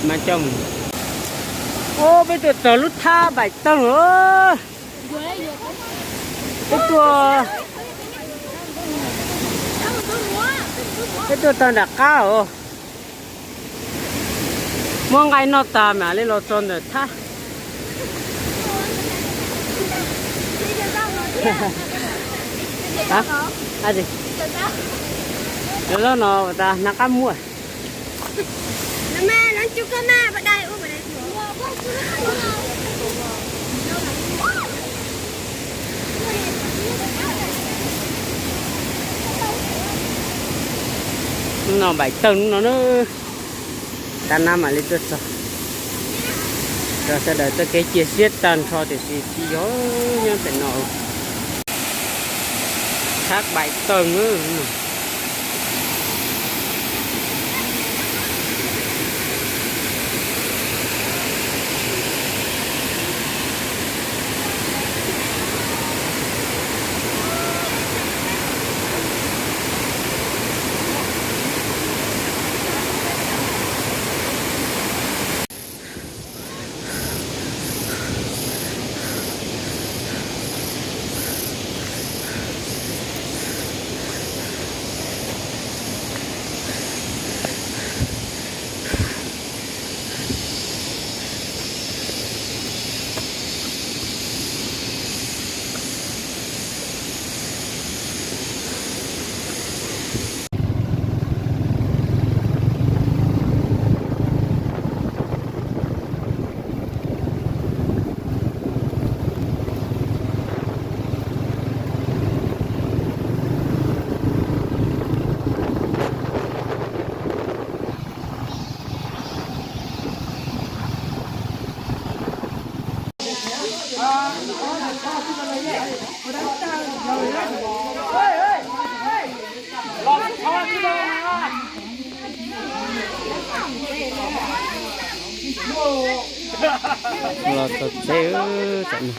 Mas coj mus. Ub, peb tuaj txog lub thab Npaim Toog os. Peb tuaj, peb tuaj txog nram qab os. Muab nqaij noj tag mam li los txog ntawm thab. Cov zaub no tas nag qab muag. Hnub no Npaim Toog hnub no na, tab nab mam li tuaj txog. Rau sawv daws txoj kev cia siab tag nrho tiam sis tsis yog nyob pem no. Thab Npaim Toog no. Los txog tsev tam no.